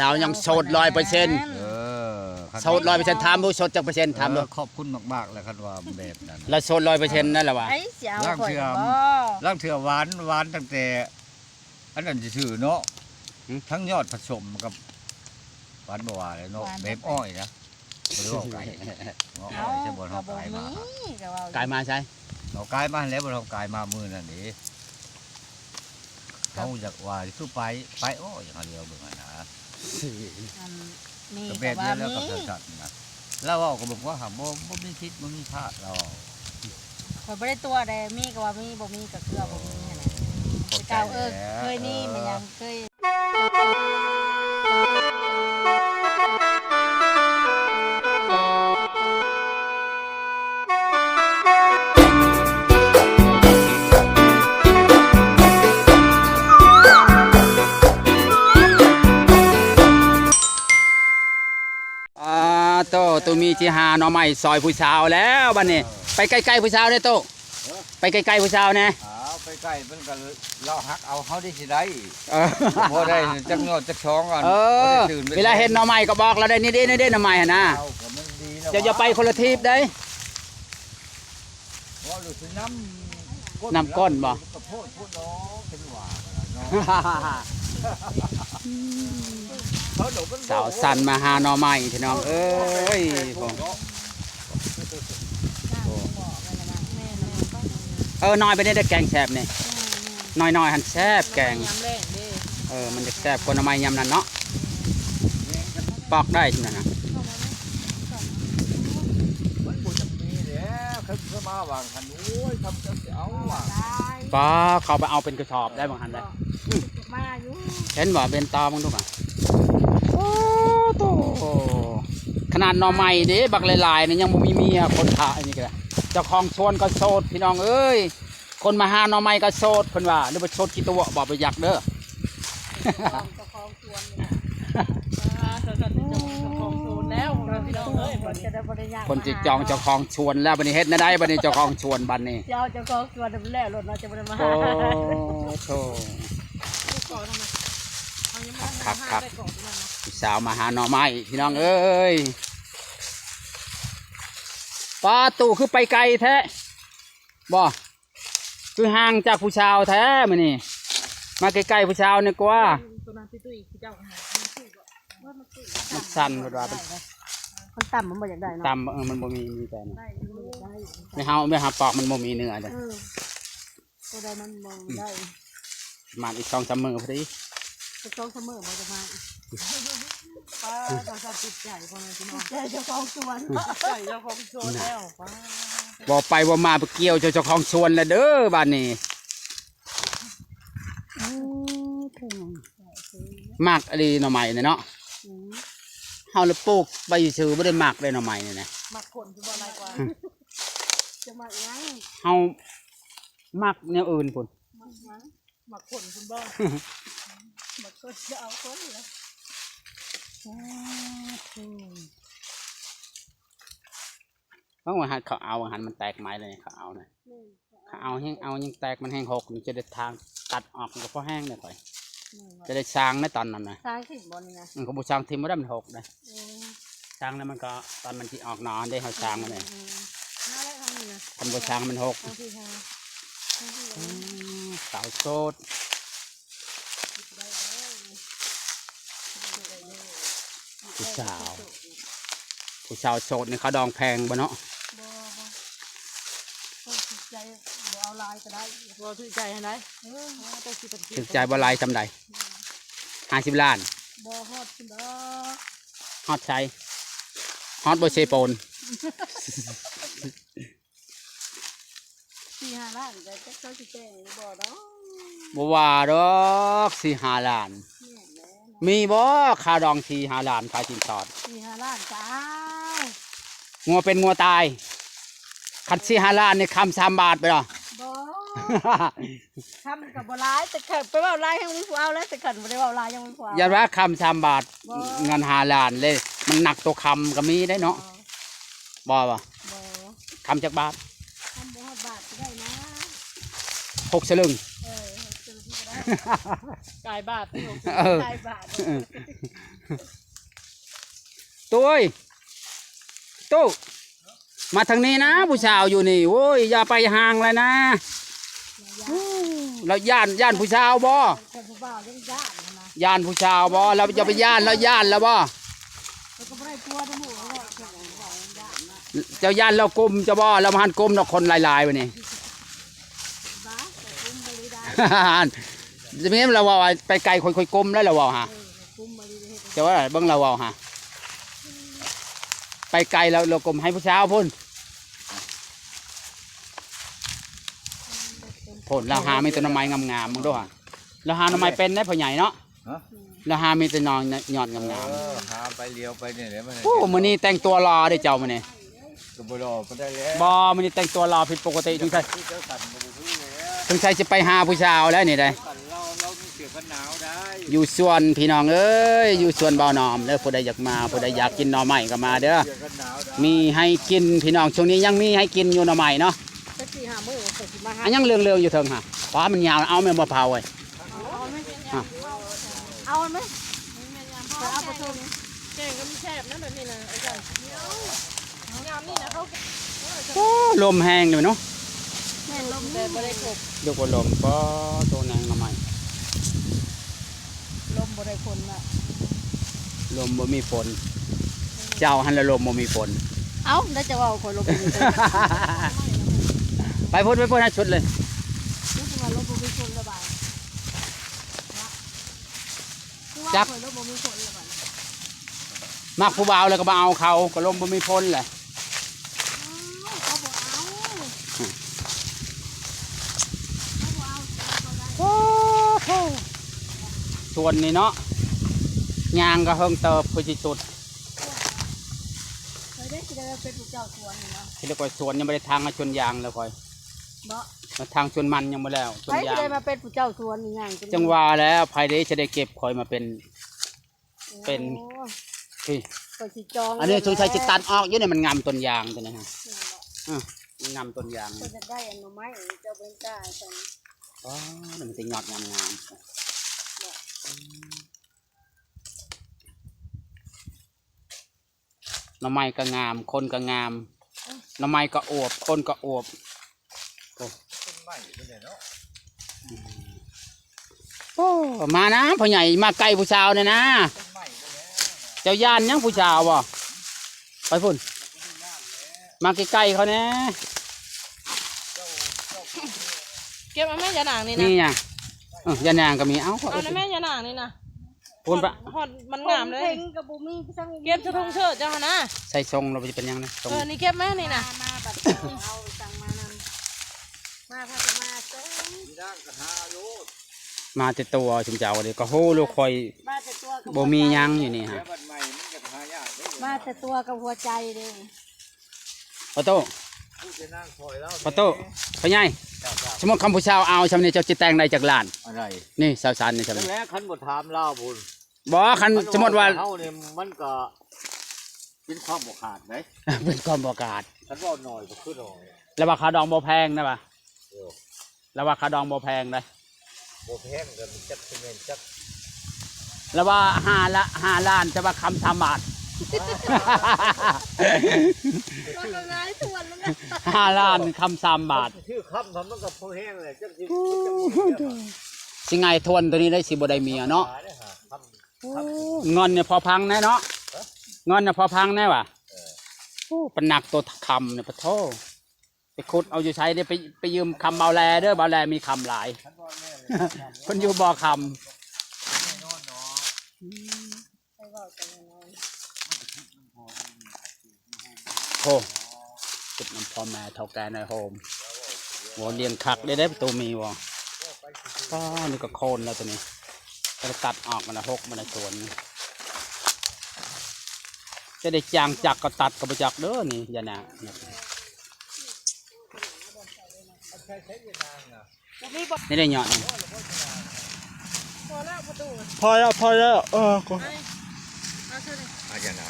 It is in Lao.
ລາວຍັງໂສດຮ້ອຍເປີເຊັນ ເອີ ໂສດຮ້ອຍເປີເຊັນ ຖາມດູໂສດຈັກເປີເຊັນ ຖາມດູ ເອີ ຂອບຄຸນມາກໆ ແລ້ວ ຄັນວ່າແບບນັ້ນ ລາວໂສດຮ້ອຍເປີເຊັນນັ້ນລະວ່າ ໃຜຊິເອົາຂ້ອຍບໍ່ ລາງເທື່ອຫວານ ຫວານຕັ້ງແຕ່ ອັນນັ້ນຊື່ໆເນາະ ຫືມ ທັງຍອດຜະສົມກັບ ຫວານບໍ່ວ່າແລ້ວເນາະ ຫວານ ແບບອ້ອຍນະ ບໍ່ໄດ້ເວົ້າໄກ ເວົ້າອ້ອຍໃສ່ບ່ອນເຮົາກາຍມາ ກາຍມາໃສ ເຮົາກາຍມາຫັ້ນແຫຼະ ບ່ອນເຮົາກາຍມາມື້ນັ້ນເດ້ ເຮົາຢາກວ່າຄືໄປ ໄປອ້ອຍ ເຮົາດຽວເບິ່ງຫັ້ນນະ ອັນ ມີກໍວ່າມີ ລາວເວົ້າກໍບອກວ່າຫາກບໍ່ ບໍ່ມີຜິດບໍ່ມີພາດ ລາວເວົ້າ ຂ້ອຍບໍ່ໄດ້ຕົວະໃດ ມີກໍວ່າມີ ບໍ່ມີກໍຄືວ່າບໍ່ມີຫັ້ນແຫຼະ ເອີ ແຕ່ເກົ່າ ເອີ ເຄີຍມີ ເອີ ມາຫຍັງ ເຄີຍ ອາ ໂຕ ໂຕມີຊິຫາໜໍ່ໄມ້ຊ່ອຍຜູ້ສາວແລ້ວບັດນີ້ ເອີ ໄປໃກ້ໆຜູ້ສາວເດ້ໂຕ ເອີ ໄປໃກ້ໆຜູ້ສາວແດ່ ອ້າວ ໄປໃກ້ມັນກໍລາວຮັກເອົາເຮົາໄດ້ຊິໄດ້ ເອີ ບໍ່ໄດ້ຈັກຍອດຈັກຊອງອັນ ເອີ ບໍ່ໄດ້ຕື່ນ ເວລາເຫັນໜໍ່ໄມ້ກໍບອກລາວໄດ້ ນີ້ເດ້ ນີ້ເດ້ໜໍ່ໄມ້ຫັ້ນນະ ເຈົ້າກໍມັນດີແລ້ວ ເຈົ້າຢ່າໄປຄົນລະທີບເດ້ ເວົ້າໂລດຊິນຳ ນ້ຳກົ້ນບໍ່ ມັນກໍໂພດໂພດດອກ ເປັນຫວ່າເນາະ ສາວສັນມາຫາໜໍ່ໄມ້ພີ່ນ້ອງເອີຍ ເອີ ໜ້ອຍປານນີ້ໄດ້ແກງແຊບນີ້ ໜ້ອຍໆຫັ້ນແຊບແກງ ຍາມແລງເດ້ ເອີ ມັນຈະແຊບກວ່າໜໍ່ໄມ້ຍາມນັ້ນເນາະ ປອກໄດ້ຫັ້ນນະ ມັນບໍ່ຈຳເປັນແລ້ວ ເຂົາມາຫວ່າງຫັ້ນ ໂອ້ຍ ທຳຈັກຊິເອົາຫວ່າງ ປ້າ ເຂົາໄປເອົາເປັນກະສອບໄດ້ຫວ່າງຫັ້ນແຫຼະ ມາຢູ່ ເຫັນບໍ່ ເປັນຕາເບິ່ງດູ ໂອ້ໂຕ ຂະໜາດໜໍ່ໄມ້ເດ້ ບັກຫຼາຍໆນີ້ຍັງບໍ່ມີເມຍ ຄົນຂາຍນີ້ກໍໄດ້ ເຈົ້າຂອງສວນກໍໂສດ ພີ່ນ້ອງເອີຍ ຄົນມາຫາໜໍ່ໄມ້ກໍໂສດ ເພິ່ນວ່າ ຫຼືວ່າໂສດຂີ້ຕົວະບໍ່ ບໍ່ຈັກເດີ ເຈົ້າຂອງສວນນີ້ນະ ອ່າ ເຈົ້າຂອງສວນແລ້ວ ພີ່ນ້ອງເອີຍ ບັດນີ້ ເພິ່ນຊິຈອງເຈົ້າຂອງສວນແລ້ວ ບັດນີ້ເຮັດແນວໃດ ບັດນີ້ເຈົ້າຂອງສວນ ບັດນີ້ ຊິເອົາເຈົ້າຂອງສວນແລ້ວໂລດເນາະ ຈະບໍ່ໄດ້ມາ ໂອ້ໂທ ຄັກໆ ຜູ້ສາວມາຫາໜໍ່ໄມ້ ພີ່ນ້ອງເອີຍ ປ້າ ຕູ້ຄືໄປໄກແທ້ ບໍ່ ຄືຫ່າງຈາກຜູ້ສາວແທ້ມື້ນີ້ ມາໃກ້ໆຜູ້ສາວແດ່ກວ່າ ມັນສັ່ນເພິ່ນວ່າ ຄັນຕ່ຳມັນບໍ່ຢາກໄດ້ເນາະ ຕ່ຳ ເອີ ມັນບໍ່ມີ ມີແຕ່ນີ້ ໄດ້ຢູ່ ໄດ້ຢູ່ ແມ່ເຮົາ ແມ່ເຮົາປອກມັນບໍ່ມີເນື້ອເດ້ ເອີ ໂຕໃດມັນບໍ່ໄດ້ ປະມານອີກສອງສາມມື້ພໍດີ ອີກສອງສາມມື້ບໍ່ຈະມາ ປ້າ ເຈົ້າຊອບຈິດໃຈພໍ່ແມ່ພີ່ນ້ອງ ຈິດໃຈເຈົ້າຂອງສວນ ຈິດໃຈເຈົ້າຂອງສວນແລ້ວ ປ້າ ເວົ້າໄປເວົ້າມາໄປກ່ຽວເຈົ້າ ເຈົ້າຂອງສວນແລ້ວເດີບາດນີ້ ໂອ້ໂທ ມັກອີ່ຫຼີໜໍ່ໄມ້ນີ້ເນາະ ອືມ ເຮົາລະປູກໄປຊື່ໆ ບໍ່ໄດ້ມັກເດ້ໜໍ່ໄມ້ນີ້ນະ ມັກຄົນຄືບໍ່ຫຼາຍກວ່າ ຈະມັກຫຍັງ ເຮົາມັກແນວອື່ນພຸ້ນ ມັກຫຍັງ ມັກຄົນພຸ້ນບໍ່ ມັກຄົນຈະເອົາຄົນລະ ສາທຸ ເອົາ ວ່າຫັ້ນເຂົາເອົາ ວ່າຫັ້ນມັນແຕກໃໝ່ເລີຍ ເຂົາເອົານະ ແມ່ນ ເຂົາເອົາແຮງເອົາ ຍັງແຕກມັນແຮງຫົກ ມັນຈະໄດ້ທາງຕັດອອກ ມັນກໍພໍແຮງເດ້ຂ້ອຍ ແມ່ນບໍ່ ຈະໄດ້ສ້າງໃນຕອນນັ້ນນະ ສ້າງຖິ້ມບໍ່ນີ້ນະ ອືມ ເຂົາບໍ່ສ້າງຖິ້ມບໍ່ໄດ້ ມັນຫົກເດ້ ໂອ້ ສ້າງແລ້ວມັນກໍ ຕອນມັນຊິອອກໜໍ່ເດ້ ເຮົາສ້າງມັນເດ້ ອືມ ມາແລ້ວທາງນີ້ນະ ຄັນບໍ່ສ້າງມັນຫົກ ທາງທີ່ຫາ ອືມ ສາວໂສດ ຜູ້ສາວ ຜູ້ສາວໂສດນີ້ເຂົາດອງແພງບໍ່ເນາະ ບໍ່ ບໍ່ ເຂົາຖືກໃຈ ບໍ່ເອົາຫຼາຍກໍໄດ້ ບໍ່ຖືກໃຈຫັ້ນໃດ ເອີ ຖືກໃຈບໍ່ຫຼາຍສ່ຳໃດ ຫ້າສິບລ້ານ ບໍ່ຮອດພຸ້ນດອກ ຮອດໃສ ຮອດບໍ່ເຊໂປນ ສີ່ຫ້າລ້ານກໍຈັກເຂົາຊິແພງຫຼືບໍ່ດອກ ບໍ່ວ່າດອກ ສີ່ຫ້າລ້ານ ແມ່ນແລ້ວເນາະ ມີບໍ່ຄ່າດອງສີ່ຫ້າລ້ານ ຄ່າສິນສອດ ສີ່ຫ້າລ້ານກໍເອົາ ງົວເປັນງົວຕາຍ ຄັນສີ່ຫ້າລ້ານນີ້ຄຳສາມບາດໄປດອກ ບໍ່ ຄຳກໍບໍ່ຫຼາຍ ແຕ່ເຂົາໄປເວົ້າຫຼາຍແຮງມີຜູ້ເອົາແລ້ວ ແຕ່ຄັນບໍ່ໄດ້ເວົ້າຫຼາຍຍັງມີຜູ້ເອົາ ຢ້ານວ່າຄຳສາມບາດ ບໍ່ ເງິນຫ້າລ້ານເລີຍ ມັນໜັກໂຕຄຳກໍມີໄດ໋ເນາະ ບໍ່ ບໍ່ ບໍ່ ຄຳຈັກບາດ ຄຳບໍ່ຮອດບາດກໍໄດ້ນະ ຫົກສະລຶງ ເອີ ຫົກສະລຶງກໍໄດ້ ກາຍບາດ ເອີ ກາຍບາດ. ຕູ້ເອີຍ ຕູ້ ມາທາງນີ້ນະ ຜູ້ສາວຢູ່ນີ້. ໂອ້ຍ ຢ່າໄປຫ່າງຫຼາຍນະ. ລາວຢ້ານ ຢ້ານຜູ້ສາວບໍ່? ແຕ່ຜູ້ບ່າວຍັງຢ້ານນະ. ຢ້ານຜູ້ສາວບໍ່? ລາວຢ່າໄປຢ້ານ ລາວຢ້ານລະບໍ່? ລາວກໍບໍ່ໄດ້ຜົວນຳໝູ່ເນາະ ເຈົ້າຢ້ານລາວກົມເຈົ້າບໍ່? ລາວບໍ່ທັນກົມດອກ ຄົນຫຼາຍໆ ບາດນີ້. ຈະມີລາວເວົ້າວ່າ ໄປໄກຄ່ອຍໆ ກົມແລ້ວລາວເວົ້າຫາ. ເອີ ເຈົ້າວ່າເບິ່ງລາວເວົ້າຫາ ໄປໄກແລ້ວ ລາວກົມໃຫ້ຜູ້ສາວພຸ້ນ ພຸ້ນ. ລາວຫາມີແຕ່ໜໍ່ໄມ້ງາມໆ ເບິ່ງດູຫາ. ລາວຫາໜໍ່ໄມ້ເປັນເດ້ ພໍ່ໃຫຍ່ເນາະ. ຮະ? ລາວຫາມີແຕ່ໜໍ່ຍອດງາມໆ. ເອີ ຫາໄປຫຼຽວໄປນີ້ແຫຼະ. ໂອ້ ມື້ນີ້ແຕ່ງຕົວຫຼໍ່ເດ້ເຈົ້າມື້ນີ້. ກໍບໍ່ຫຼໍ່ປານໃດແຫຼະ. ບໍ່ ມື້ນີ້ແຕ່ງຕົວຫຼໍ່ຜິດປົກກະຕິ. ສົງໄສ ຄືເຈົ້າສັນກໍບໍ່ຄືແຫຼະ. ສົງໄສຊິໄປຫາຜູ້ສາວແລ້ວນີ້ໄດ໋. ສັນລາວ ລາວມີເສື້ອກັນໜາວໄດ໋. ຢູ່ສວນພີ່ນ້ອງເອີຍ ຢູ່ສວນບ່າວໜອມເດີ. ຜູ້ໃດຢາກມາ ຜູ້ໃດຢາກກິນໜໍ່ໄມ້ກໍມາເດີ. ມີໃຫ້ກິນພີ່ນ້ອງ ຊ່ວງນີ້ຍັງມີໃຫ້ກິນຢູ່ໜໍ່ໄມ້ເນາະ. ຈັກສີ່ຫ້າມື້ຂ້ອຍຊິມາຫາ. ອັນຍັງເຫຼືອງໆຢູ່ເທິງຫາ ຂວາມັນຍາວ. ເອົາແມ່ນບໍ່ພາວເອີຍ? ເອົາ ເອົາແມ່ນ. ເອົາແມ່ນ. ໄປເອົາປະຕູ ແກງກໍມີແຊບນະແບບນີ້ນະ ອາຈານ. ຍາມນີ້ນະເຂົາ ໂອ້ ລົມແຮງເດເນາະ. ແມ່ນ ລົມ ແຕ່ບໍ່ໄດ້ຄົບ ເດີບໍ່ລົມ. ປໍໂຕ ແນງໜໍ່ໄມ້ ລົມບໍ່ໄດ້ຝົນນະ ລົມບໍ່ມີຝົນ. ເຈົ້າຫັ້ນລະລົມບໍ່ມີຝົນ. ເອົ້າ ແລ້ວຈະເວົ້າຂ້ອຍລົມບໍ່ມີຝົນ. ໄປພຸ້ນ ໄປພຸ້ນໃຫ້ສຸດເລີຍ. ຮູ້ສຶກວ່າລົມບໍ່ມີຝົນລະບາດ ຈັກ ມັກຜູ້ບ່າວແລ້ວກໍມາເອົາເຂົາ ກໍລົມບໍ່ມີຝົນແຫຼະ. ໂອ້ໂຫ ສວນນີ້ເນາະ ຍ່າງກໍເຫິງເຕີບ ຄືຊິສຸດ. ຂ້ອຍເດ້ຊິໄດ້ເປັນຜູ້ເຈົ້າສວນນີ້ເນາະ. ທີ່ລະກວ່າສວນຍັງບໍ່ໄດ້ຖາງ ມາສວນຢາງແລ້ວຂ້ອຍ. ບໍ່ ມາຖາງສວນມັນຍັງບໍ່ແລ້ວ ສວນຢາງ. ໃຜຊິໄດ້ມາເປັນຜູ້ເຈົ້າສວນນີ້ຫຍັງ ຈັ່ງວ່າແລ້ວ ໃຜເດ້ຊິໄດ້ເກັບຂ້ອຍມາເປັນ ເປັນ ໂອ້ ທີ່ ຂ້ອຍຊິຈອງ ອັນນີ້ສົງໄສຊິຕັດອອກຢູ່ນີ້ ມັນງຳຕົ້ນຢາງຕົວນີ້ຮະ. ອື ມັນງຳຕົ້ນຢາງ. ຂ້ອຍຢາກໄດ້ອັນໜໍ່ໄມ້ ເຈົ້າເບິ່ງກາຊັ້ນ. ອໍ ມັນມີແຕ່ຍອດງາມໆ. ໜໍ່ໄມ້ກໍງາມ ຄົນກໍງາມ. ໜໍ່ໄມ້ກໍອວບ ຄົນກໍອວບ. ໂອ້ ຕົ້ນໄມ້ເພິ່ນເນາະ. ໂອ້ ມານະພໍ່ໃຫຍ່ ມາໃກ້ຜູ້ສາວແດ່ນະ. ເຈົ້າຢ້ານຫຍັງຜູ້ສາວບໍ່? ໄປພຸ້ນ ມາໃກ້ໆເຂົາແດ່. ເກັບເອົາແມ່ ຢານາງນີ້ນະ. ນີ້ຫຍັງ? ເອີ ຢານາງກໍມີ. ເອົາ ເອົາແມ່ ຢານາງນີ້ນະ. ພຸ້ນປະ ຮອດມັນງາມເລີຍ. ເກັບໃສ່ຖົງເສີດເຈົ້າຫັ້ນນະ. ໃສ່ຊົງແລ້ວບໍ່ຈະເປັນຫຍັງນະ. ເອີ ນີ້ເກັບມານີ້ນະ. ມາ ມາ ບັດເອົາ ສັ່ງມານຳ. ມາ ພາກັນມາສົ່ງ. ມາແຕ່ຕົວຊຸມເຈົ້າເດ້ ກໍໂຫ ລູກຂ້ອຍ ມາແຕ່ຕົວກໍບໍ່ມີຫຍັງຢູ່ນີ້ຫະ. ແລ້ວບັດໃໝ່ມັນຢາກຫາຍາກເດ້. ມາແຕ່ຕົວກັບຫົວໃຈເດ້. ພໍ່ຕູ້ ພໍ່ຕູ້ ພໍ່ໃຫຍ່ ເຈົ້າ ເຈົ້າ ສົມມຸດຄຳຜູ້ສາວເອົາຊ່ຳນີ້ ເຈົ້າຊິແຕ່ງໄດ້ຈັກລ້ານ? ອັນໃດ? ນີ້ ຊາວສາມນີ້ຊ່ຳນີ້. ແລ້ວຄັນບໍ່ຖາມລາວພຸ້ນ. ບໍ່ ຄັນສົມມຸດວ່າ ເຮົານີ້ມັນກໍເປັນຄວາມບໍ່ຂາດເດ້. ເປັນຄວາມບໍ່ຂາດ. ຄັນເວົ້າໜ້ອຍກໍຄືໜ້ອຍ. ລະວ່າຄ່າດອງບໍ່ແພງນະວ່າ. ເອີ ລະວ່າຄ່າດອງບໍ່ແພງເດ້. ບໍ່ແພງກໍມີຈັກຊິແມ່ນຈັກ. ລະວ່າຫ້າລະ ຫ້າລ້ານ ແຕ່ວ່າຄຳສາມບາດ. ລະກໍງ່າຍທວນແລ້ວນະ. ຫ້າລ້ານຄຳສາມບາດ. ຊື່ຄຳມັນກໍພໍແຮງແຫຼະ ຈັກຊິ ຊິງ່າຍທວນໂຕນີ້ໄດ້ ຊິບໍ່ໄດ້ເມຍເນາະ. ໂອ້ ເງິນນີ້ພໍພັງແນ່ເນາະ. ເງິນນີ້ພໍພັງແນ່ຫວາ. ເອີ ໂອ້ ປານນັກໂຕຄຳນີ້ ປະໂທ. ໄປຂຸດເອົາຢູ່ໃສເດ້? ໄປ ໄປຢືມຄຳເບົາແລເດີ ເບົາແລມີຄຳຫຼາຍ. ເພິ່ນຢູ່ບໍ່ຄຳ. ອືມ ໂອ້ ເກັບນຳພໍ່ແມ່ເຖົ້າແກ່ໃນໂຮມ. ໂອ້ ລ້ຽງຄັກເດ້ ເດ້ ປະຕູມີບໍ່? ປ້າ ນີ້ກໍໂຄນແລ້ວຕົວນີ້ ກໍຕັດອອກມາລະ ຫົກມາລະສວນ. ຈະໄດ້ຈ້າງຈັກກໍຕັດກໍບໍ່ຈັກເດີນີ້ ຢ່ານະ. ນີ້ໄດ້ຍອດນີ້. ພໍແລ້ວ ພໍແລ້ວ ພໍແລ້ວ ເອີ ກໍ ອາຈານນະ.